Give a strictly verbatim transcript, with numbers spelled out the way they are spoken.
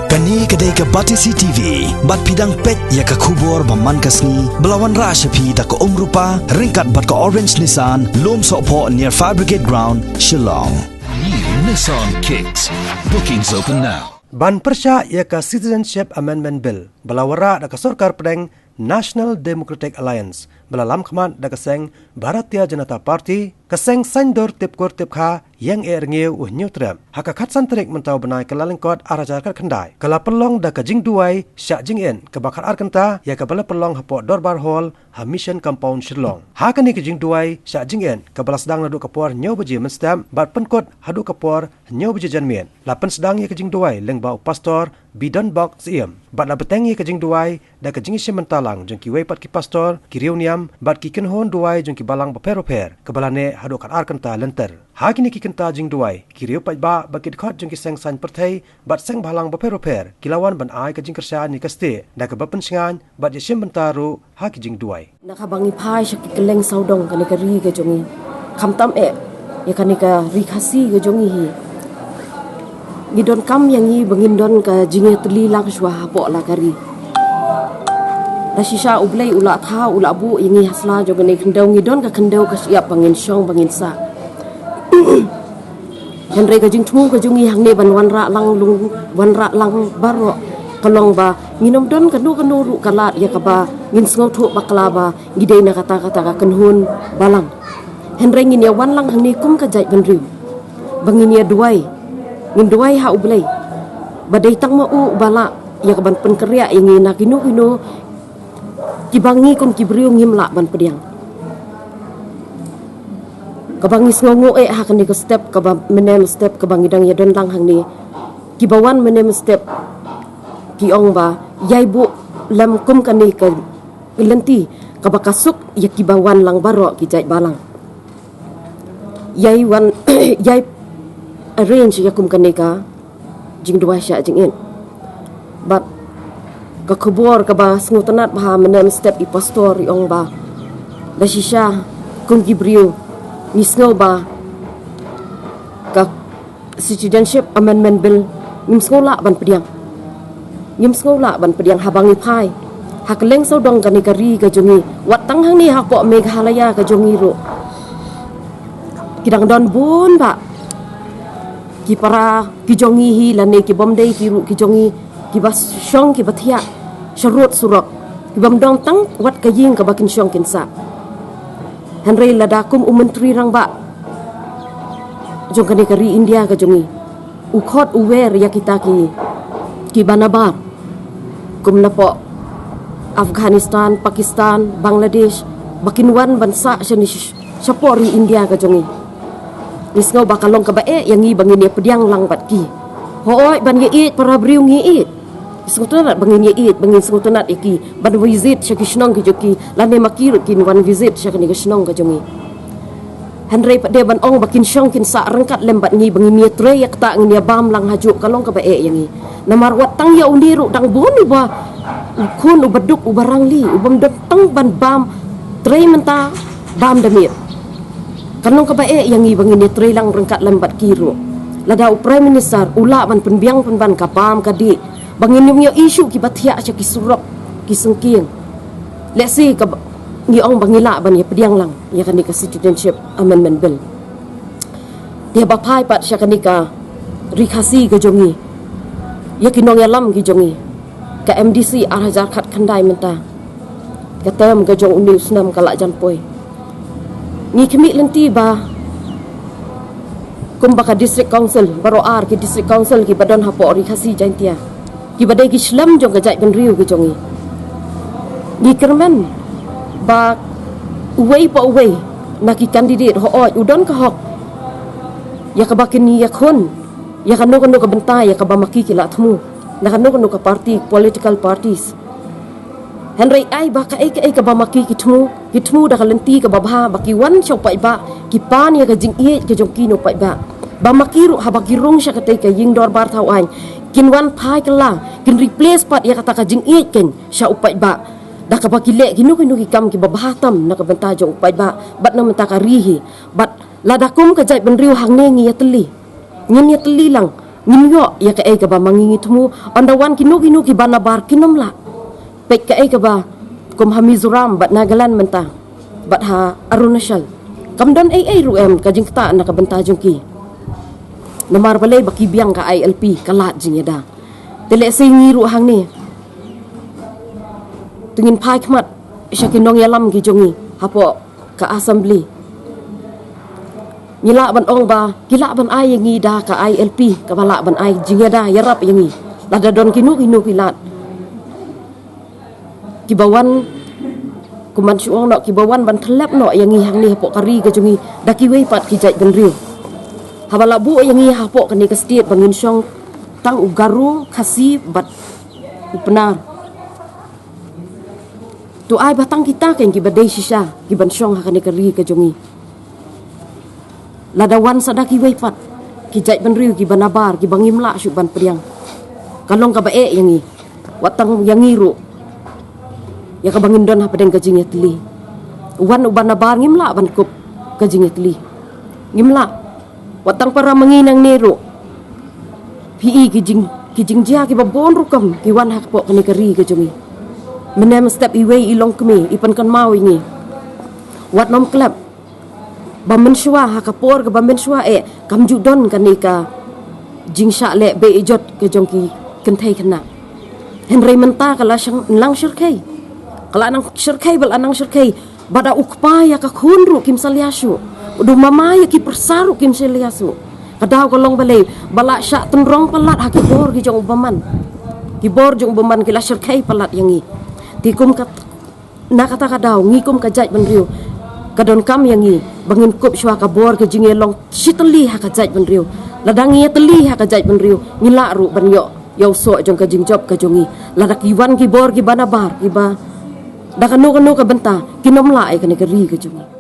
Kane ka dei ka Batesi T V, bad phi dang peit ïa ka khubor ba man ka sngi, ba la wanrah sha phi da ka Umrupa, ryngkat bad ka Orange Nissan, Lumsohphoh near Fire Brigade Ground, Shillong. New Nissan Kicks. Bookings open now. Ban pyrshah ïa ka Citizenship Amendment Bill, ba la wanrah da ka sorkar pdeng National Democratic Alliance, ba la lam khmat da ka seng Bharatiya Janata Party, ka seng saiñdur tipkur tipkha ïeng eh rngiew u Hynñiewtrep. Ha ka khatsan tarik mynta u bnai Kyllalyngkot arhajar khatkhyndai, ka la pynlong da ka jingduwai shah jingit kaba khatar kynta ïa kaba la pynlong hapoh Dorbar Hall ha Mission Compound Shillong. Ha kane ka jingduwai shah jingit kaba la sdang naduh ka por hynñiew baje mynstep bad pynkut haduh ka por hynñiew baje janmiet, la pynsdang ïa ka jingduwai lyngba u Pastor Bidonbok Syiem. Bad la bteng ïa ka jingduwai da ka jingïashim bynta lang jong kiwei pat ki pastor, ki riewniam bad ki kynhun duwai jong ki balang bapher bapher, kaba la neh haduh khatar kynta lynter. Ha kine ki kynta jingduwai, ki riew paidbah bad ki dkhot jong ki seng saiñ pyrthei bad seng bhalang bapher bapher ki la wan ban ai ka jingkyrshan ïa ka stieh da kaba pynshngaiñ bad ïashim bynta ruh ha ki jingduwai. Na kaba ngi phai sha ki kylleng sawdong kane ka ri ka jong ngi, khamtam eh ïa kane ka ri Khasi ka jong ngi hi, ngi donkam ïa ngi ba ngin don ka jingïatylli lang shuwa hapoh la ka ri. Da shisha U Blei u la thaw, u la buh ïa ngi ha sla jong kane ka khyndew, ngi don ka khyndew ka shyiap ba ngin shong ba ngin sah. Hynrei ka jingthmu ka jong ngi hangne ban wanrah lang lung, wanrah lang baroh, ka long ba ngin ym don kano kano ruh ka lad ïa kaba ngin sngewthuh bakla ba ngi dei na kata kata ka kynhun balang. Hynrei ngin ïa wan lang hangne kum ka jaitbynriew ba ngin ïa duwai, ngin duwai ha U Blei ba dei tang ma u uba lah ïa kaban pynkynriah ïa ngi na kino kino kiba ngi kum ki briew ngim lah ban pdiang. Kaba ngi sngewnguh eh ha kane ka step kaba mynne mynstep kaba ngi dang ïa don lang hangne, kiba wan mynne mynstep ki ong ba ïai buh lem kum kane ka lynti kaba ka suk ïa kiba wan lang baroh ki jait balang. Ïai wan, ïai arrange ïa kum kane ka jingduwai shah jingit. Bad ka khubor kaba sngewtynnat bha mynne mynstep i pastor i ong ba da shisha kum ki briew ngi sngew ba ka Citizenship Amendment Bill ngim sngew lah ban pdiang. Ngim sngew lah ban pdiang haba ngi phai ha kylleng sawdong kane ka ri ka jong ngi, wat tang hangne hapoh Meghalaya ka jong ngi ruh, ki dang don bun bah ki para ki jong ngi hi lane ki bym dei ki ruh ki jong ngi, kiba shong kiba thiah sha rud surok, kibym don tang wat ka ïing kaba kin shong kin sah. Hynrei lada kum u Myntri Rangbah jong kane ka ri India ka jong ngi u khot u wer ïa kita ki, kiba nabar kum napoh Afghanistan, Pakistan, Bangladesh, ba kin wan ban sah shane sh-, shapoh ri India ka jong ngi, ngi sngew ba ka long kaba eh ïa ngi ba ngin ïa pdiang lang bad ki. Hooid, ban ïa ïeit para briew ngi ïeit. Sngewtynnat ba ngin ïa ïeit, ba ngin sngewtynnat ïa ki ban visit sha ki shnong ki jong ki lane ma ki ruh kin wan visit sha kane ka shnong ka jong ngi. Hynrei pat de ban ong ba kin shong kin sah ryngkat lem bad ngi ba ngin ïa trei ïa kata, ngin ïa bam lang hajuh, ka long kaba eh ïa ngi. Namar wat tang ïa une ruh dang bun uba, u khun uba duk uba rangli, ubym don tang ban bam, trei mynta bam da miet. Ka long kaba eh ïa ngi ba ngin ïa trei lang ryngkat lem bad ki ruh. Lada u Prime Minister u lah ban pynbiang pynban ka bam ka dih, ba ngin ym ïohi shuh kiba thiah sha ki surok ki syngkien, lehse kaba ngi ong ba ngi lah ban ïa pdiang lang ïa kane ka Citizenship Amendment Bill. Te haba phai pat sha kane ka ri Khasi ka jong ngi, ïa ki nongïalam ki jong ngi, ka M D C arhajar khatkhyndai mynta, ka term ka jong une u snem ka la jan poi. Ngi khmih lynti ba kumba ka District Council, baroh ar ki District Council kiba don hapoh ri Khasi Jaintia, kiba dei ki shlem jong ka jaitbynriew ka jong ngi, ngi kyrmen ba uwei pa uwei na ki candidate, hooid, u don ka hok ïa kaba kin ïakhun ïa kano kano ka bynta ïa kaba ma ki ki la thmu, na kano kano ka party, political parties. Hynrei ai ba kaei kaei kaba ma ki ki thmu, ki thmu da ka lynti kaba bha, ba ki wan sha u paidbah, ki pan ïa ka jingïeit ka jong ki na u paidbah. Ba ma ki ruh haba ki rung sha katei ka ïing dorbar thaw aiñ, kin wan phai kylla, kin replace pat ïa kata ka jingïeit keiñ sha u paidbah da kaba ki leh kino kino ki kam kiba bha tam na ka bynta jong u paidbah bad na ka bynta ka ri hi. Bad lada kum ka jaitbynriew hangne ngi ïatylli, ngin ïatylli lang ngin ïoh ïa kaei kaba ma ngi ngi thmu. Ynda wan kino kino kiba nabar kin ym lah. Peit kaei kaba kum ha Mizoram bad Nagaland mynta bad ha Arunachal, kam don ei ei ruh em ka jingktah na ka bynta jong ki. Namar balei? Ba ki biang ka I L P, ka lad jingïada. Te lehse ngi ruh hangne to ngin phai khmat sha ki nongïalam ki jong ngi hapoh ka assembly. Ngi lah ban ong ba ki lah ban ai ïa ngi da ka I L P kaba lah ban ai jingïada ïarap ïa ngi. Lada don kino kino ki lad kiba wan, kum ban shu ong noh, kiba wan ban thlep noh ïa ngi hangne hapoh ka ri ka jong ngi da kiwei pat ki jaitbynriew. Haba la buh ïa ngi hapoh kane ka state ba ngin shong tang u Garo, Khasi bad u Pnar, to ai ba tang kita kein kiba dei shisha kiban shong ha kane ka ri ka jong ngi. Lada wan sa da kiwei pat ki jaitbynriew kiba nabar kiba ngim lah shuh ban pdiang, ka long kaba eh ïa ngi. Wat tang ïa ngi ruh, ïa kaba ngin don hapdeng ka jingïatylli. Wan uba nabar ngim lah ban kup ka jingïatylli. Ngim lah. Wat tang para ma ngi nangne ruh, phi i ki jing, ki jingjia kiba bun rukom ki wan hapoh kane ka ri ka jong ngi. Mynne mynstep iwei i longkmie i pynkynmaw ïa ngi, wat nym klep ba mynshuwa, ha ka por kaba mynshuwa eh kam ju don kane ka jingshah leh beh ijot ka jong ki kynthei khynnah. Hynrei mynta ka la shang, nang shyrkhei. Ka la nang shyrkhei, ba la nang shyrkhei. Ba da u kpa ïa ka khun ruh kim salia shuh. Da u mama ïa ki pyrsa ruh kim salia shuh. Ka daw ka long balei? Ba la shah tynrong palat ha ki bor ki jong u bymman. Ki bor jong u bymman ki la shyrkhei palat ïa ngi. Te kum ka, na kata ka daw ngi kum ka jaitbynriew, ka donkam ïa ngi ba ngin kup shuwa ka bor ka jingïalong shitylli ha ka jaitbynriew. Lada ngi ïatylli ha ka jaitbynriew, ngi lah ruh ban ïoh ïa u soh jong ka jingjop ka jong ngi. Lada ki wan ki bor kiba nabar, kiba da kano kano ka bynta, kin ym lah ïa kane ka ri ka jong ngi.